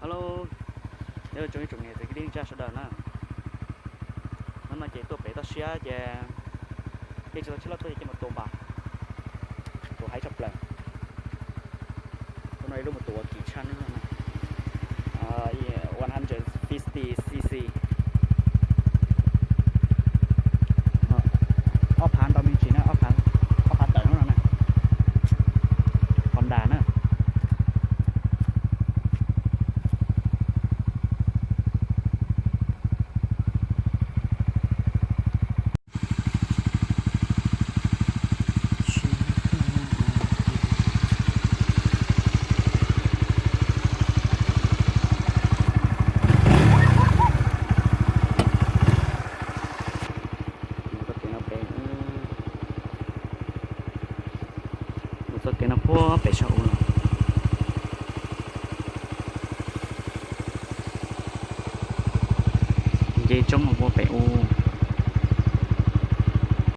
Hello, nyob zoo ib tsoom niam txiv kwv tij neej tsa sawv daws na. Hnub no ces tuaj pem toj siab ces, ces tsis tau tsheb loj tuaj ces mus tua npas, tua haib tshaj plaws. Hnub no ib lub mus tua kim tshaj no, one hundred fifty cc. Ob phav ntau me ntsis na, ob phav tawm no na, Honda na. Mus txoj kev no pem, mus txoj kev no puag pem saum u los, nce roob mus puag pem u.